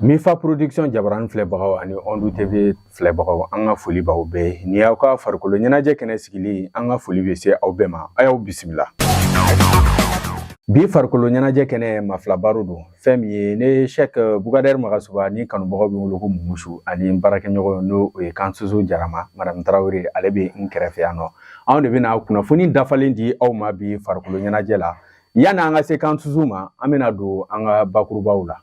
Mifa Production jabarani filɛbagaw ani Ondu TV filɛbagaw, an ka foli b'aw bɛɛ ye. Nin y'aw ka farikolo ɲɛnajɛ kɛnɛ sigili, an ka foli bɛ se aw bɛɛ ma. A y'aw bisimila. Bi farikolo ɲɛnajɛ kɛnɛ mafila baro don. Fɛn min ye ne Sɛk Bukadɛri Magasuba ni kanubagaw bɛ wele ko Mumusu, ani n baarakɛɲɔgɔn n'o ye Kansusu Jarama, Madame Tarawele, ale bɛ n kɛrɛfɛ yan nɔ. Anw de bɛna kunnafoni dafalen di aw ma bi farikolo ɲɛnajɛ la. Yanni an ka se Kansusu ma, an bɛna don an ka bakurubaw la.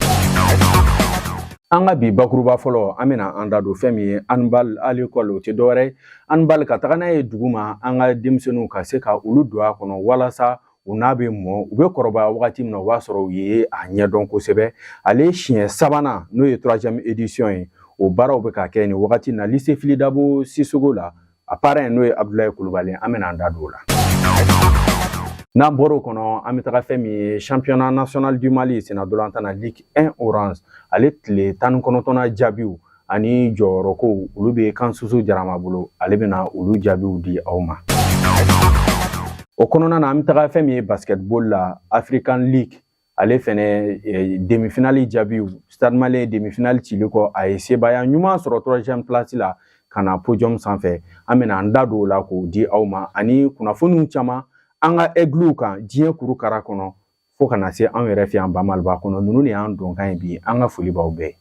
An ka bi bakuruba fɔlɔ, an bɛna an da don fɛn min ye handball à l'école. O tɛ dɔwɛrɛ ye, handball ka taga n'a ye dugu ma, an ka denmisɛnninw ka se ka olu don a kɔnɔ walasa u n'a bɛ mɔ, u bɛ kɔrɔbaya wagati min na, o b'a sɔrɔ u ye a ɲɛdɔn kosɛbɛ. Ale siɲɛ sabanan, n'o ye troisième édition ye, o baaraw bɛ ka kɛ nin wagati na lycée Fily Dabo Sisoko la. A parrain, n'o ye Abdoulaye Kulubali, an bɛna an da don o la. N'an bɔr'o kɔnɔ, an bɛ taga fɛn min ye championnat national du Mali sennadolantan na, Ligue 1 Orange, ale tile 19nan jaabiw ani jɔyɔrɔkow, olu bɛ Kansusu Jarama bolo. Ale bɛna olu jaabiw di aw ma. O kɔnɔna na, an bɛ taga fɛn min ye basketball la, African League, ale fɛnɛ demi-finale jaabiw. Stade Malien demi-finale cili kɔ, a ye sebaaya ɲuman sɔrɔ troisième place la ka na podium sanfɛ. An bɛna an da don o la k'o di aw ma, ani kunnafoniw caman an ka aiglew kan diɲɛ kurukara kɔnɔ, fo ka na se anw yɛrɛ fɛ yan Bamaliba kɔnɔ. Ninnu de y'an donkan ye bi. An ka foli b'aw bɛɛ ye.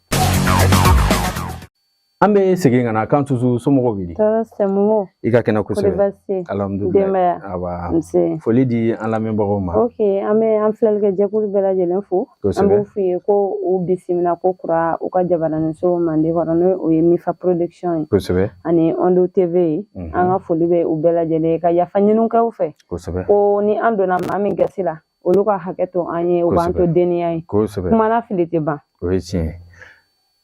An bɛ segin ka na. Kansusu, somɔgɔw bɛ di? Tɔɔrɔ tɛ, Momo. I ka kɛnɛ kosɛbɛ. Baasi tɛ? Alhamdulilayi. Denbaya? Awa. Nse. Foli di an lamɛnbagaw ma. Ok, an bɛ an filɛlikɛ jɛkulu bɛɛ lajɛlen fo. An b'u f'u ye ko u bisimila ko kura u ka jabaraninso mande kɔrɔ, n'o o ye Mifa Production ye ani Ondo TV ye. An ka foli bɛ u bɛɛ lajɛlen ye, ka yafa ɲini kɛ u fɛ ko ni an donna maa min gasi la, olu ka hakɛ to an ye, u b'an to deniya ye. Kuma na fili tɛ ban. O ye tiɲɛ ye.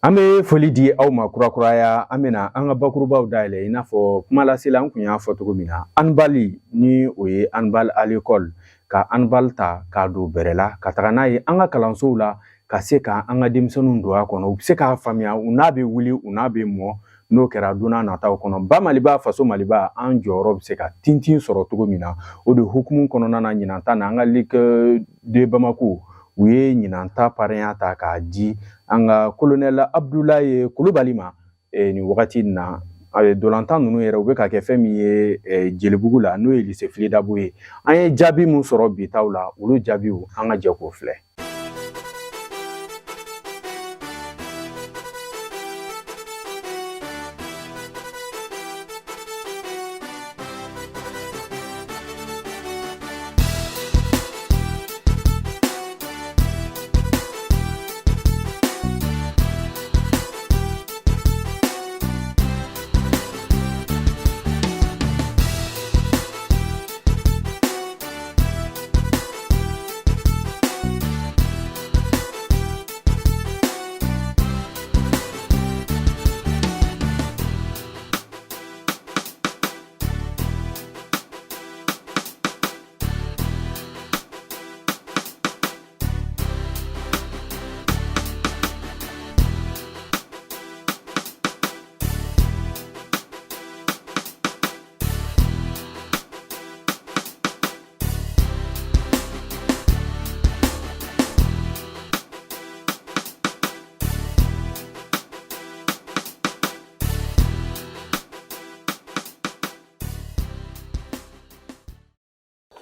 An bɛ foli di aw ma kurakuraya. An bɛna an ka bakurubaw dayɛlɛ i n'a fɔ kuma lasela an kun y'a fɔ cogo min na. Handball, ni o ye handball à l'école, ka handball ta k'a don bɛrɛ la ka taga n'a ye an ka kalansow la, ka se ka an ka denmisɛnninw don a kɔnɔ, u bɛ se k'a faamuya, u n'a bɛ wuli, u n'a bɛ mɔ. N'o kɛra, don n'a nataw kɔnɔ, ba Maliba, faso Maliba, an jɔyɔrɔ bɛ se ka tintin sɔrɔ cogo min na. O de hukumu kɔnɔna na, ɲinan ta na, an ka Ligue de Bamako, u ye ɲinan ta parrain ta k'a di an ka colonel Abdoulaye Kulubali ma. Nin wagati in na, dolantan ninnu yɛrɛ, u bɛ ka kɛ fɛn min ye Jelibugu la, n'o ye lycée Fily Dabo ye. An ye jaabi min sɔrɔ bi taw la, olu jaabiw, an ka jɛ k'o filɛ.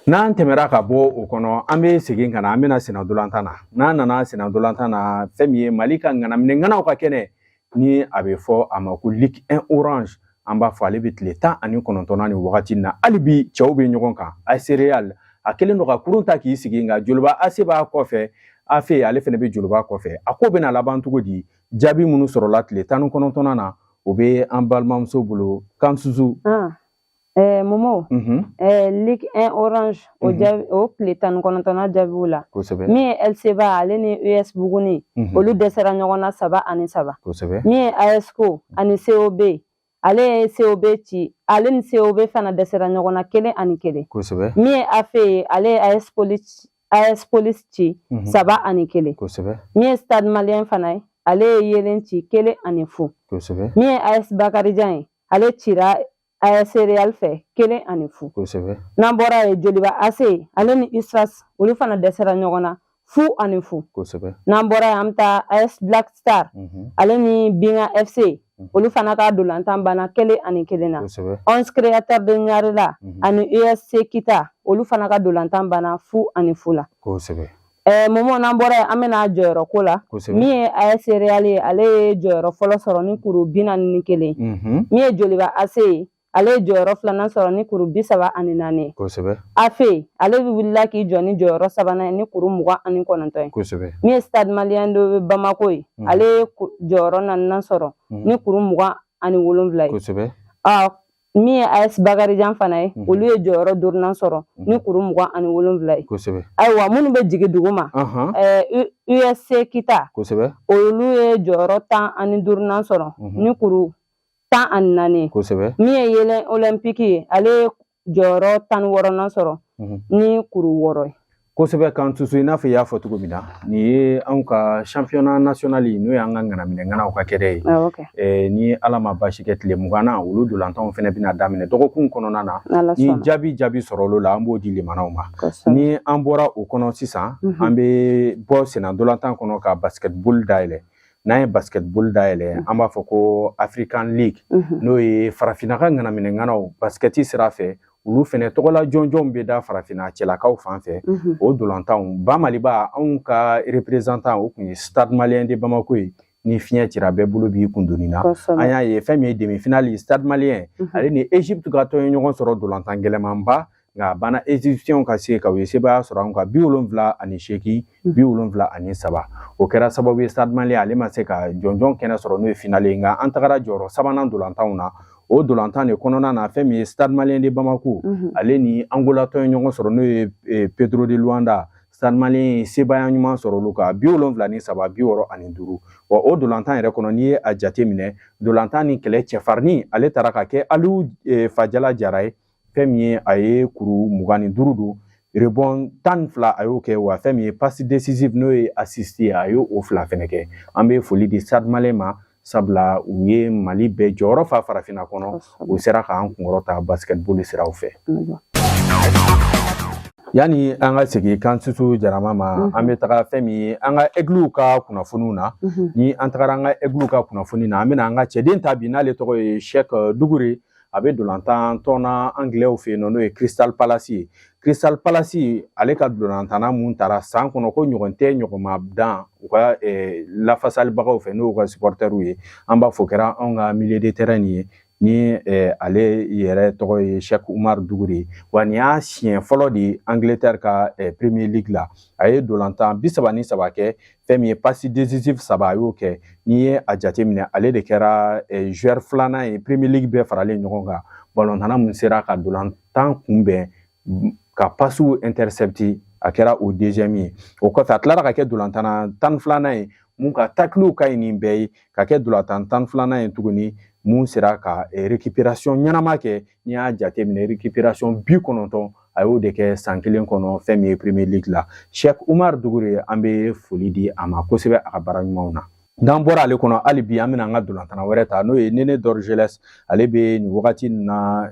N'an tɛmɛra ka bɔ o kɔnɔ, an bɛ segin ka na, an bɛna sennadolantan na. N'an nana sennadolantan na, fɛn min ye Mali ka ŋanaminɛ ŋanaw ka kɛnɛ, ni a bɛ fɔ a ma ko Ligue 1 Orange, an b'a fɔ ale bɛ tile 19nan nin wagati na. Hali bi cɛw bɛ ɲɔgɔn kan. AS Real, a kɛlen don ka kurun ta k'i sigi, nka Joliba AC b'a kɔfɛ. AFE, ale fana bɛ Joliba kɔfɛ. A ko bɛna laban cogo di? Jaabi minnu sɔrɔla tile 19nan na, o bɛ an balimamuso bolo, Kansusu. Momo, Ligue 1 Orange, o jaabi, o tile 19nan jaabiw la, min ye LCBA, ale ni US Buguni, olu dɛsɛra ɲɔgɔn na 3-3. Min ye ASCO ani COB, ale ye COB ci, ale ni COB fana dɛsɛra ɲɔgɔn na 1-1. Min ye AFE ye, ale ye AS Police ci 3-1. Min ye Stade Malien fana ye, ale ye Yelen ci 1-0. Min ye AS Bakarijan ye, ale cira AS Real fɛ 1-0. N'an bɔra yen, Joliba AC, ale ni USFAS, olu fana dɛsɛra ɲɔgɔn na 0-0. N'an bɔra yen, an bɛ taa AS Black Star, ale ni Binga FC, olu fana ka dolantan banna 1-1 na. 11 Créateurs de Ɲarela ani USC Kita, olu fana ka dolantan banna 0-0 la. Momo, n'an bɔra yen, an bɛna jɔyɔrɔ ko la. Min ye AS Real ye, ale ye jɔyɔrɔ fɔlɔ sɔrɔ ni kuru 41. Min ye Joliba AC ye, ale ye jɔyɔrɔ filanan sɔrɔ ni kuru 34 ye. AFE, ale bɛ wulila k'i jɔ ni jɔyɔrɔ sabanan ye ni kuru 29 ye. Min ye Stade Malien de Bamako ye, ale ye jɔyɔrɔ naaninan sɔrɔ ni kuru 27 ye. Min ye AS Bakarijan fana ye, olu ye jɔyɔrɔ duurunan sɔrɔ ni kuru 27 ye. Ayiwa, minnu bɛ jigin dugu ma, USC Kita, olu ye jɔyɔrɔ 15nan sɔrɔ ni kuru 14. Min ye Yelen Olympique ye, ale ye jɔyɔrɔ 16nan sɔrɔ ni kuru 6 ye. Kosɛbɛ, kan tusu, i n'a fɔ i y'a fɔ cogo min na, nin ye anw ka championnat national ye, n'o y'an ka ŋanaminɛ ŋanaw ka kɛnɛ ye. Ni Ala ma basi kɛ, tile 20na, olu dolantanw fɛnɛ bɛna daminɛ dɔgɔkun kɔnɔna na. Ni jaabi jaabi sɔrɔ olu la, an b'o di limanaw ma. Ni an bɔra o kɔnɔ sisan, an bɛ bɔ senna dolantan kɔnɔ ka basketball dayɛlɛ. N'an ye basketball dayɛlɛ, an b'a fɔ ko African League, n'o ye farafinna ka ŋanaminɛ ŋanaw basket sira fɛ, olu fɛnɛ tɔgɔla jɔnjɔnw bɛ da farafinna cɛlakaw fan fɛ. O dolantanw ba Maliba, anw ka représentant, o tun ye Stade Malien de Bamako ye. Ni fiɲɛ cira, bɛɛ bolo b'i kun doni na. An y'a ye fɛn min ye demi finale, Stade Malien ale ni Egypte ka tɔn ye ɲɔgɔn sɔrɔ dolantan gɛlɛmanba, nka a banna Égyptiens ka se ka u ye sebaaya sɔrɔ an kan 78, 73. O kɛra sababu ye, Stade Malien ale ma se ka jɔnjɔn kɛnɛ sɔrɔ, n'o ye finale ye. Nka an tagara jɔyɔrɔ sabanan dolantanw na. O dolantan de kɔnɔna na, fɛn min ye Stade Malien de Bamako, ale ni Angola tɔn ye ɲɔgɔn sɔrɔ, n'o ye Petro de Luanda. Stade Malien ye sebaaya ɲuman sɔrɔ olu kan 73, 65. Wa o dolantan yɛrɛ kɔnɔ, n'i ye a jate minɛ, dolantan ni kɛlɛ cɛfarinni, ale taara ka kɛ Aliou Fajala Jara ye. Fɛn min ye, a ye kuru 25 don, rebond 12 a y'o kɛ. Wa fɛn min ye passe décisive, n'o ye assist ye, a y'o o fila fɛnɛ kɛ. An bɛ foli di Stade Malien ma, sabula u ye Mali bɛɛ jɔyɔrɔ fa farafinna kɔnɔ, u sera k'an kunkɔrɔ ta basketball siraw fɛ. Yanni an ka segin kan susu jarama ma, an bɛ taga fɛn min ye an ka Aigles ka kunnafoniw na. Ni an tagara an ka Aigles ka kunnafoni na, an bɛna an ka cɛden ta bi, n'ale tɔgɔ ye Cheikh Dugure. A bɛ dolantan tɔn na anglais fɛ yen nɔ, n'o ye Crystal Palace ye. Crystal Palace, ale ka dolantanna mun taara san kɔnɔ ko ɲɔgɔn tɛ ɲɔgɔn ma dan u ka lafasalibagaw fɛ, n'o ka supporteriw ye, an b'a fɔ kɛra anw ka milieu de terrain nin ye, ni ale yɛrɛ tɔgɔ ye Cheikh Umar Dugure. Wa nin y'a siɲɛ fɔlɔ de ye Angleterre ka Premier League la. A ye dolantan 33 kɛ, fɛn min ye passe décisive saba, a y'o kɛ. N'i ye a jateminɛ, ale de kɛra joueur filanan ye Premier League bɛɛ faralen ɲɔgɔn kan, balontanna mun sera ka dolantan kunbɛn ka passew intercepter, a kɛra o deuxième ye. O kɔfɛ, a tilara ka kɛ dolantanna 12nan ye mun ka taclew ka ɲi nin bɛɛ ye, ka kɛ dolantan 12nan ye tuguni mun sera ka récupération ɲɛnama kɛ. N'i y'a jateminɛ, récupération 90, a y'o de kɛ san kelen kɔnɔ, fɛn min ye Premier League la. Cheikh Umar Dugure, an bɛ foli di a ma kosɛbɛ a ka baara ɲumanw na. N'an bɔra ale kɔnɔ, hali bi an bɛna an ka dolantanna wɛrɛ ta, n'o ye Nene Dorgeles. Ale bɛ nin wagati nin na,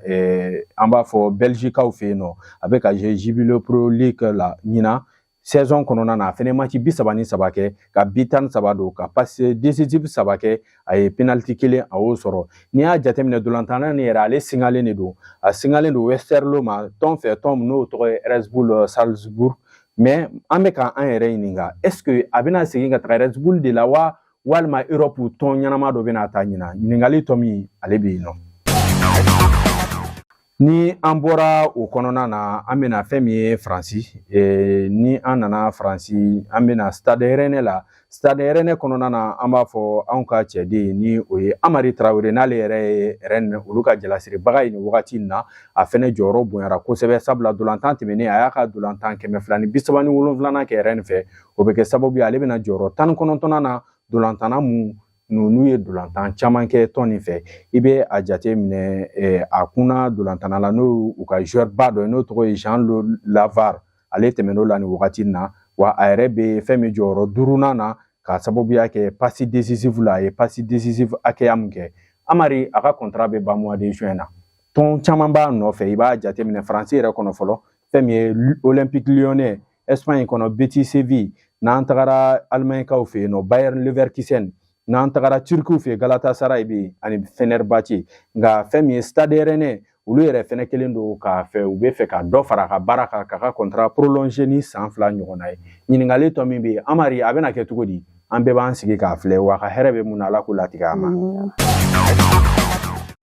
an b'a fɔ Belgiquekaw fɛ yen nɔ, a bɛ ka jouer Jupiler Pro League la. Ɲinan saison kɔnɔna na, a fɛnɛ match 33 kɛ, ka but 13 don, ka passe décisive saba kɛ, a ye penalty kelen a y'o sɔrɔ. N'i y'a jateminɛ, dolantanna nin yɛrɛ, ale singalen de don, a singalen don Westerlo ma tɔn fɛ, tɔn min n'o tɔgɔ ye Red Bull Salzbourg. Mais an bɛ ka an yɛrɛ ɲininka, est ce que a bɛna segin ka taga Red Bull de la wa, walima Europe tɔn ɲɛnama dɔ bɛna ta ɲina? Ɲininkali tɔ min ale bɛ yen nɔ. Ni an bɔra o kɔnɔna na, an bɛna fɛn min ye Faransi. Ni an nana Faransi, an bɛna Stade Rennais la. Stade Rennais kɔnɔna na, an b'a fɔ anw ka cɛden, ni o ye Amari Tarawele, n'ale yɛrɛ ye Rennes olu ka jalasiribaga ye nin wagati in na. A fɛnɛ jɔyɔrɔ bonyara kosɛbɛ, sabula dolantan tɛmɛnen, a y'a ka dolantan 237nan kɛ Rennes fɛ. O bɛ kɛ sababu ye, ale bɛna jɔyɔrɔ 19nan na, dolantanna mun n'u ye dolantan caman kɛ tɔn nin fɛ. I bɛ a jate minɛ, a kunna dolantanna la, n'o u ka joueur ba dɔ ye, n'o tɔgɔ ye Jean Lavar, ale tɛmɛn'o la nin wagati in na. Wa a yɛrɛ bɛ fɛn min jɔyɔrɔ duurunan na, k'a sababuya kɛ passe décisive la, a ye passe décisive hakɛya min kɛ. Amari, a ka contrat bɛ ban mois de juin na. Tɔn caman b'a nɔfɛ. I b'a jateminɛ, Faransi yɛrɛ kɔnɔ fɔlɔ, fɛn min ye Olympique Lyonnais, Espagne kɔnɔ, Betis Séville. N'an tagara Allemagne-kaw fɛ yen nɔ, Bayer Leverkusen. N'an tagara Turkiw fɛ yen, Galatasaray bɛ yen ani Fenerbahçe. Nka fɛn min ye Stade Rennais, olu yɛrɛ fɛnɛ kelen don k'a fɛ, u bɛ fɛ ka dɔ fara a ka baara kan, k'a ka contrat prolonger ni san 2 ɲɔgɔnna ye. Ɲininkali tɔ min bɛ yen, Amari, a bɛna kɛ cogo di? An bɛɛ b'an sigi k'a filɛ. Wa a ka hɛrɛ bɛ mun na, Ala k'o latigɛ a ma.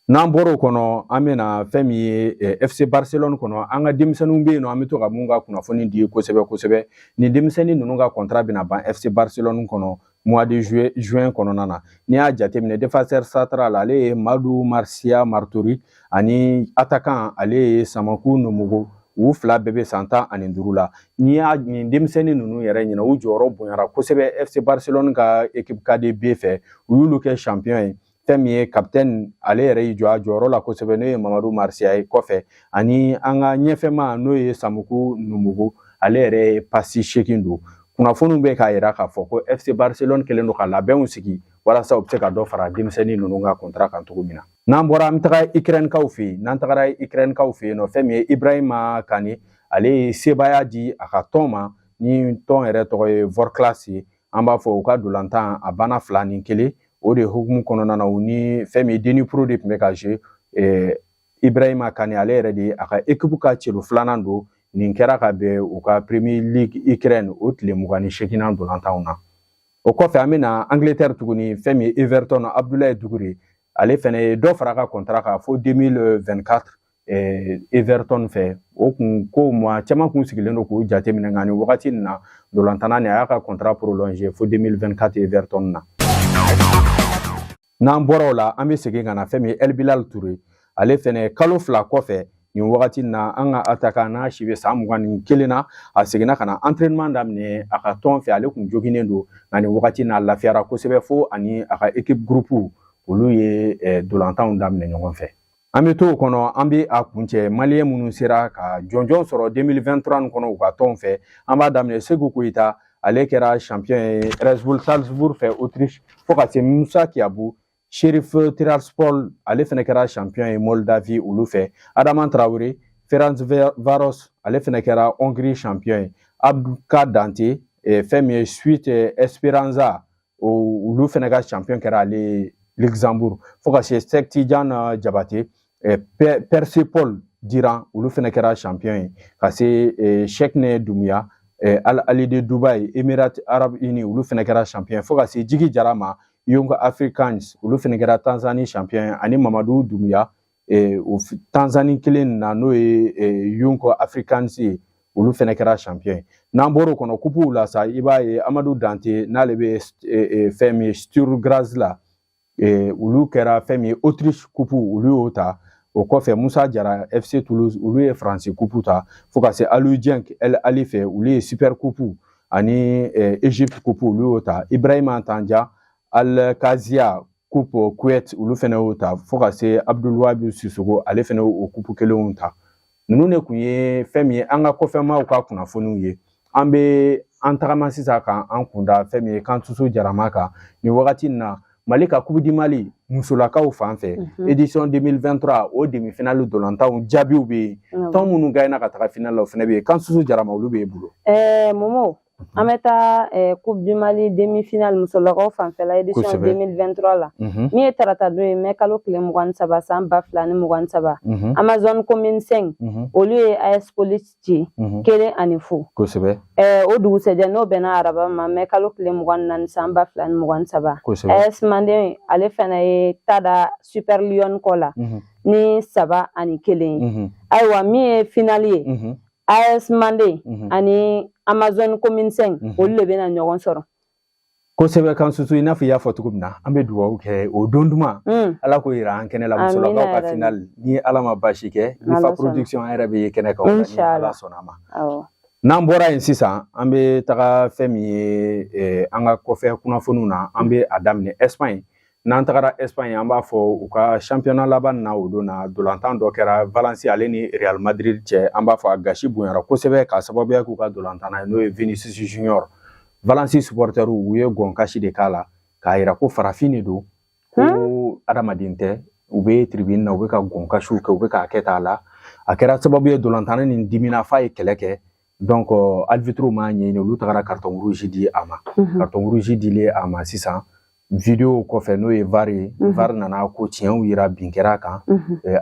N'an bɔr'o kɔnɔ, an bɛna fɛn min ye FC Barcelone kɔnɔ, an ka denmisɛnninw bɛ yen nɔ, an bɛ to ka mun ka kunnafoni di kosɛbɛ kosɛbɛ. Nin denmisɛnnin ninnu ka contrat bɛna ban FC Barcelone kɔnɔ mois de juillet, juin kɔnɔna na. N'i y'a jateminɛ, défenseur central, ale ye Madu Marcia Martori, ani attaquant, ale ye Samaku Nomogo. U fila bɛɛ bɛ san 15 la. N'i y'a nin denmisɛnnin ninnu yɛrɛ ɲinɛ, u jɔyɔrɔ bonyara kosɛbɛ FC Barcelone ka équipe cadet B fɛ. U y'olu kɛ champion ye. Fɛn min ye capitaine, ale yɛrɛ y'i jɔ a jɔyɔrɔ la kosɛbɛ, n'o ye Mamadu Marcia ye kɔfɛ, ani an ka ɲɛfɛma, n'o ye Samuku Nomogo, ale yɛrɛ ye passe 8 don. Kunnafoniw bɛ k'a yira k'a fɔ ko FC Barcelone kɛlen don ka labɛnw sigi walasa u bɛ se ka dɔ fara denmisɛnnin ninnu ka contrat kan cogo min na. N'an bɔra, an bɛ taga Ukraine-kaw fɛ yen. N'an tagara Ukraine-kaw fɛ yen nɔ, fɛn min ye Ibrahima Kane, ale ye sebaaya di a ka tɔn ma, ni tɔn yɛrɛ tɔgɔ ye Vorskla ye. An b'a fɔ u ka dolantan a banna 2-1. O de hukumu kɔnɔna na, u ni fɛn min ye Dnipro de tun bɛ ka jouer. Ibrahima Kane, ale yɛrɛ de ye a ka équipe ka celu filanan don. Nin kɛra ka bɛn u ka Premier League Ukraine o tile 28nan dolantanw na. O kɔfɛ, an bɛna Angleterre tuguni. Fɛn min ye Everton, Abdoulaye Doucouré, ale fɛnɛ ye dɔ fara a ka contrat kan fo 2024 Everton fɛ. O kun ko maa caman kun sigilen don k'u jateminɛ, nka nin wagati nin na, dolantanna nin, a y'a ka contrat prolonger fo 2024 Everton na. N'an bɔra o la, an bɛ segin ka na fɛn min ye El Bilal Touré, ale fɛnɛ kalo 2 kɔfɛ nin wagati na, an ka attaquant n'a si bɛ san 21 na, a seginna ka na entraînement daminɛ a ka tɔn fɛ. Ale kun joginnen don, nka nin wagati na, a lafiyara kosɛbɛ fo ani a ka équipe groupe, olu ye dolantanw daminɛ ɲɔgɔn fɛ. An bɛ to o kɔnɔ, an bɛ a kuncɛ malien minnu sera ka jɔnjɔn sɔrɔ 2023 nin kɔnɔ u ka tɔnw fɛ. An b'a daminɛ Seku Koyita, ale kɛra champion ye Red Bull Salzbourg fɛ Autriche, fo ka se Musa Kiyabu, Sheriff Tiraspol, ale fɛnɛ kɛra champion ye Moldavie olu fɛ. Adama Traoré, Ferencvaros, ale fɛnɛ kɛra Hongrie champion ye. Abduka Dante, fɛn min ye Suite Esperanza, olu fɛnɛ ka champion kɛra ale Luxembourg, fo ka se Sek Tijan Jabate, Persepol d'Iran, olu fɛnɛ kɛra champion ye, ka se Cheikhne Doumbia, Al Ahly de Dubaï, Émirats Arabes Unis, olu fɛnɛ kɛra champion, fo ka se Jigi Jara ma, Young Africans, olu fɛnɛ kɛra Tanzanie champion, ani Mamadu Doumbia, o Tanzanie kelen na, n'o ye Young Africans ye, olu fɛnɛ kɛra champion ye. N'an bɔr'o kɔnɔ, kupuw la sa, i b'a ye Amadu Dante, n'ale bɛ fɛn min ye Sturm Graz la, olu kɛra fɛn min ye Autriche coupe, olu y'o ta. O kɔfɛ, Musa Jara, FC Toulouse, olu ye France coupe ta, fo ka se Aliou Dieng, El Ahly fɛ, olu ye Super Coupe ani Egypte coupe, olu y'o ta. Ibrahima Tanja, Al Kazia coupe Kuwait, olu fɛnɛ y'o ta, fo ka se Abdulwahabi Sissoko, ale fɛnɛ y'o coupe kelenw ta. Ninnu de kun ye fɛn min ye an ka kɔfɛmaaw ka kunnafoniw ye. An bɛ an tagama sisan k'an kunda fɛn min ye Kantusu Jarama kan. Nin wagati in na, Mali ka Coupe du Mali musolakaw fan fɛ, édition 2023, o demi-finale dolantanw jaabiw bɛ yen. Tɔn minnu gagné ka taga finale la, o fɛnɛ bɛ yen. Kansusu Jarama, olu b'e bolo. Momo, an bɛ taa Coupe du Mali demi-finale musolakaw fanfɛla édition 2023 la. Min ye tarata don ye, mɛ kalo tile 23 san 2023, Amazone Commune 5, olu ye AS Police ci 1-0. O dugusɛjɛ, n'o bɛnna araba ma, mɛ kalo tile 24 san 2023, AS Manden, ale fana ye ta da Super Lion kɔ la ni 3-1 ye. Ayiwa, min ye finale ye, AS Manden ani Amazone Commune 5, olu de bɛna ɲɔgɔn sɔrɔ. Kosɛbɛ, Kansusu. I n'a fɔ i y'a fɔ cogo min na, an bɛ dugawu kɛ o don duman, Ala k'o yira an kɛnɛ la, musolakaw ka finale. Ni Ala ma baasi kɛ, Mifa Production, an yɛrɛ bɛ kɛnɛ kan o la, ni Ala sɔnna a ma. N'an bɔra yen sisan, an bɛ taga fɛn min ye an ka kɔfɛ kunnafoniw na. An bɛ a daminɛ Espagne. N'an tagara Espagne, an b'a fɔ u ka championnat laban na, o don na, dolantan dɔ kɛra Valence ale ni Real Madrid cɛ. An b'a fɔ a gasi bonyara kosɛbɛ k'a sababuya k'u ka dolantan ye, n'o ye Vinicius Junior. Valence supporters, u ye gɔnkasi de k'a la k'a yira ko farafin de don, ko adamaden tɛ. U bɛ tribune na, u bɛ ka gɔnkasiw kɛ, u bɛ k'a kɛ t'a la. A kɛra sababu ye dolantan nin dimina f'a ye kɛlɛ kɛ. Donc arbitre m'a ɲɛɲini, olu tagara carton rouge di a ma. Carton rouge dilen a ma sisan, vidéo kɔfɛ, n'o ye VAR ye, VAR nana ko tiɲɛw yira, bin kɛra a kan.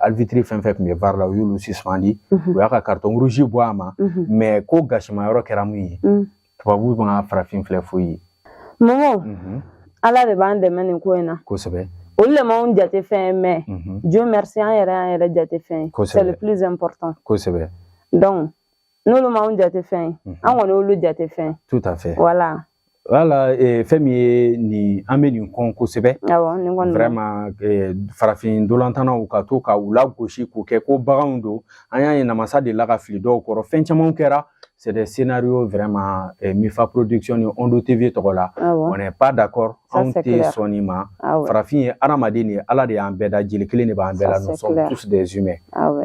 Arbitre fɛn fɛn tun bɛ VAR la, u y'olu suspendu, u y'a ka carton rouge bɔ a ma. Mais ko gasima yɔrɔ kɛra mun ye? Tubabu ma farafin filɛ foyi ye. Momo, Ala de b'an dɛmɛ nin ko in na. Olu de m'anw jate fɛn ye, mais Dieu merci, an yɛrɛ y'an yɛrɛ jate fɛn ye. C'est le plus important. Donc n'olu m'anw jate fɛn ye, an kɔni y'olu jate fɛn ye. Tout à fait. Voilà. Voilà, fɛn min ye nin, an bɛ nin kɔn kosɛbɛ. Awɔ, nin kɔni. Vraiment, farafin dolantanaw ka to ka u lagosi k'u kɛ ko baganw don. An y'a ye namasa delila ka fili dɔw kɔrɔ, fɛn caman kɛra. C'est des scénarios vraiment, Mifa Production ni Ondo TV tɔgɔ la, on n'est pas d'accord, anw tɛ sɔn nin ma. Farafin ye hadamaden de ye, Ala de y'an bɛɛ da, jeli kelen de b'an bɛɛ la, nous sommes tous des humains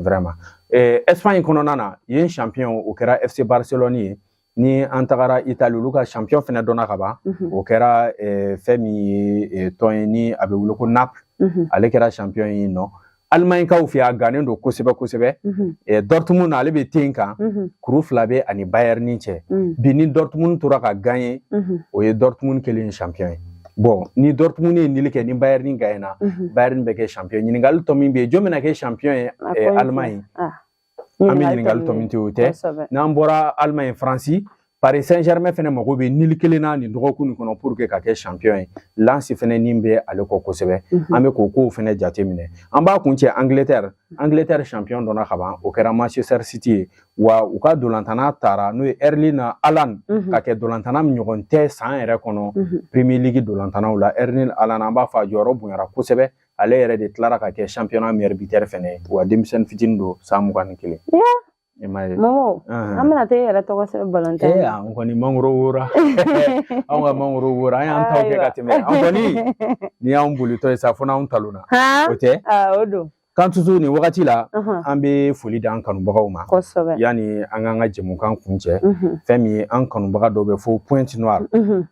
vraiment. Espagne kɔnɔna na yen, champion o kɛra FC Barcelone ye. Ni an tagara Italie, olu ka champion fɛnɛ dɔnna ka ban, o kɛra fɛn min ye tɔn ye ni a bɛ wele ko Naples, ale kɛra champion ye nɔ. Allemagne kaw fɛ, a gannen don kosɛbɛ kosɛbɛ. Dortmund, ale bɛ ten kan, kuru 2 bɛ ani Bayern cɛ. Bi ni Dortmund tora ka gagner, o ye Dortmund kelen champion ye. Bon, ni Dortmund ye nul kɛ, ni Bayern gagne na, Bayern bɛ kɛ champion. Ɲininkali tɔ min bɛ yen, jɔn bɛna kɛ champion ye Allemagne? An bɛ ɲininkali tɔ min tɛ, o tɛ. N'an bɔra Allemagne, Faransi, Paris Saint-Germain fɛnɛ mago bɛ nul kelen na nin dɔgɔkun nin kɔnɔ pour que ka kɛ champion ye. Lens fɛnɛ nin bɛ ale kɔ kosɛbɛ. An bɛ k'o kow fɛnɛ jateminɛ. An b'a kuncɛ Angleterre. Angleterre champion dɔnna ka ban, o kɛra Manchester City ye. Wa u ka dolantana taara, n'o ye Erling Haaland, ka kɛ dolantana min ɲɔgɔn tɛ san yɛrɛ kɔnɔ Premier League dolantanaw la. Erling Haaland, an b'a fɔ a jɔyɔrɔ bonyara kosɛbɛ. Ale yɛrɛ de tilara ka kɛ championnat meilleur buteur fɛnɛ ye. Wa denmisɛnnin fitinin don, san 21. I m'a ye. Momo, an bɛna taa e yɛrɛ tɔgɔ sɛbɛn balontan. Ee, an kɔni mangoro wora, anw ka mangoro wora, an y'an taw kɛ ka tɛmɛ. An kɔni ni y'anw bolitɔ ye sa, fo n'anw talonna, o tɛ. O don. Kan tutu nin wagati la, an bɛ foli d'an kanubagaw ma. Yanni an k'an ka jɛmukan kuncɛ, fɛn min ye an kanubaga dɔw bɛ fo Pointe Noire,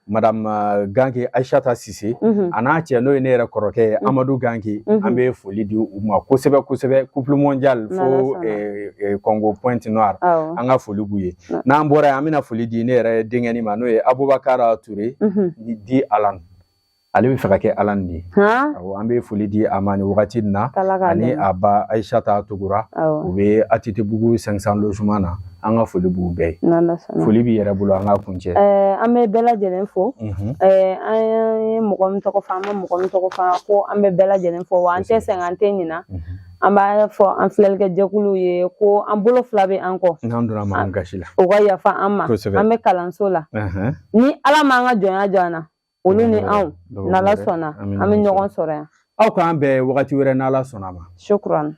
madame Ganke Aïchata Cissé, a n'a cɛ, n'o ye ne yɛrɛ kɔrɔkɛ ye, Amadu Ganke, an bɛ foli di u ma kosɛbɛ kosɛbɛ. Couple mondial fo Congo Pointe Noire, an ka foli b'u ye. N'an bɔra yen, an bɛna foli di ne yɛrɛ denkɛni ma, n'o ye Abubakar Touré di Alan, ale bɛ fɛ ka kɛ Alan de ye. Awɔ, an bɛ foli di a ma nin wagati in na, ani a ba Aïchata Tugura, u bɛ ATT-bugu 500 logement na. An ka foli b'u bɛɛ ye. Foli b'i yɛrɛ bolo, an ka kuncɛ. An bɛ bɛɛ lajɛlen fo. An ye mɔgɔ min tɔgɔ fɔ, an ma mɔgɔ min tɔgɔ fɔ, ko an bɛ bɛɛ lajɛlen fo. Wa an tɛ sɛgɛn, an tɛ ɲina. An b'a fɔ an filɛlikɛ jɛkuluw ye ko an bolo fila bɛ an kɔ. N'an donna maa gasi la, u ka yafa an ma. An bɛ kalanso la. Ni Ala m'an ka jɔnya jɔ an na, olu ni anw, n'Ala sɔnna, an bɛ ɲɔgɔn sɔrɔ yan. Aw k'an bɛn wagati wɛrɛ, n'Ala sɔnna ma. Shukran.